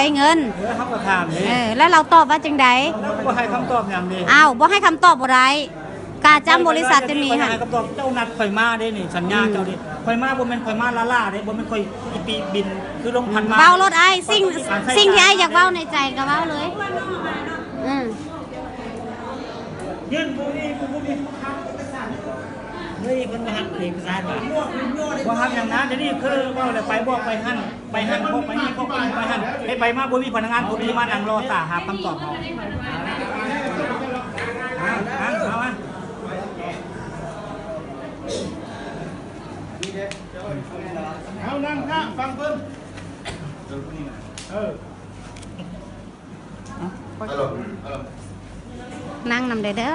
ໄດ້ເງິນ. ເອີ ເຮົາກໍຖາມເດ້. ເອີ ແລ້ວລາວຕອບວ່າຈັ່ງໃດ? ລາວກໍບໍ່ໃຫ້ຄຳຕອບຫຍັງເດ້. ອ້າວ ບໍ່ໃຫ້ຄຳຕອບບໍ່ໄດ້. ກາຈຳບໍລິສັດຈະມີຫັ້ນ. ເຈົ້ານັດຂ້ອຍມາເດ້ນີ້ ສັນຍາເຈົ້າເດ້. ອືມ ຂ້ອຍມາບໍ່ແມ່ນຂ້ອຍມາລ້າໆເດ້ ບໍ່ແມ່ນຂ້ອຍອີປີກບິນຄືລົງພັດມາ. ເວົ້າໂລດອ້າຍ ສິ່ງ ສິ່ງທີ່ອ້າຍຢາກເວົ້າໃນໃຈກໍເວົ້າເລີຍ. ອືມ ຍື່ນບໍ່ມີ ບໍ່ມີຜູ້ຮັບເອກະສານ. ເຮີ້ຍ ເພິ່ນບໍ່ຮັບເອກະສານຫວາ? ບໍ່ຮັບຫຍັງນະ. ດຽວນີ້ຄືເວົ້າແລ້ວ ໄປບອກໄປຫັ້ນ ໄປຫັ້ນ ບອກໄປນີ້ ບອກໄປນີ້ ໄປຫັ້ນ ໄປໄປມາບໍ່ມີພະນັກງານຄົນທີ່ມານັ່ງລໍຖ້າຫາຄຳຕອບເຮົາ. ເອົາ ເອົາ ເອົາ ເອົາ ນັ່ງຖ້າຟັງເພິ່ນ. ເອີ ຫັ້ນລະ ຫັ້ນລະ ນັ່ງນຳແດ່ເດີ.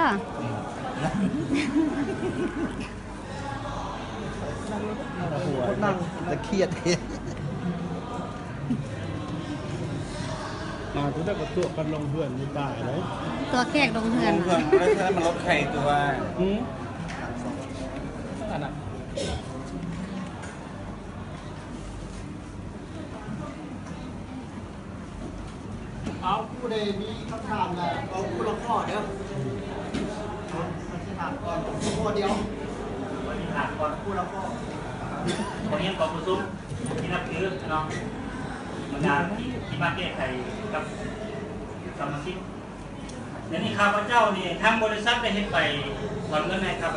ນັ່ງ ລະຄຽດ ມາຕົວໃດກໍຕົວະກັນລົງເຮືອນນີ້ຕາຍເລີຍ. ຕົວະແຂກລົງເຮືອນ ລົງເຮືອນ ແລ້ວມັນລົດໄຂ່ຕົວະ. ອືມ ອັນນັ້ນ ເອົາ ຜູ້ໃດມີຄຳຖາມນະ ເອົາຜູ້ລະຂໍ້ເດີ. ເອົາ ເພິ່ນຊິຖາມກ່ອນ ຂໍ້ດຽວ ເພິ່ນຊິຖາມກ່ອນ ຜູ້ລະຂໍ້. ຂໍຮຽນຂອບພະຄຸນທີ່ນັບຖືເນາະ ບັນດາທີ່ ທີ່ມາແກ້ໄຂກັບສະມາຊິກ. ດຽວນີ້ຂ້າພະເຈົ້ານີ້ ທາງບໍລິສັດໄດ້ເຮັດໃບຖອນເງິນໃຫ້ຂ້າ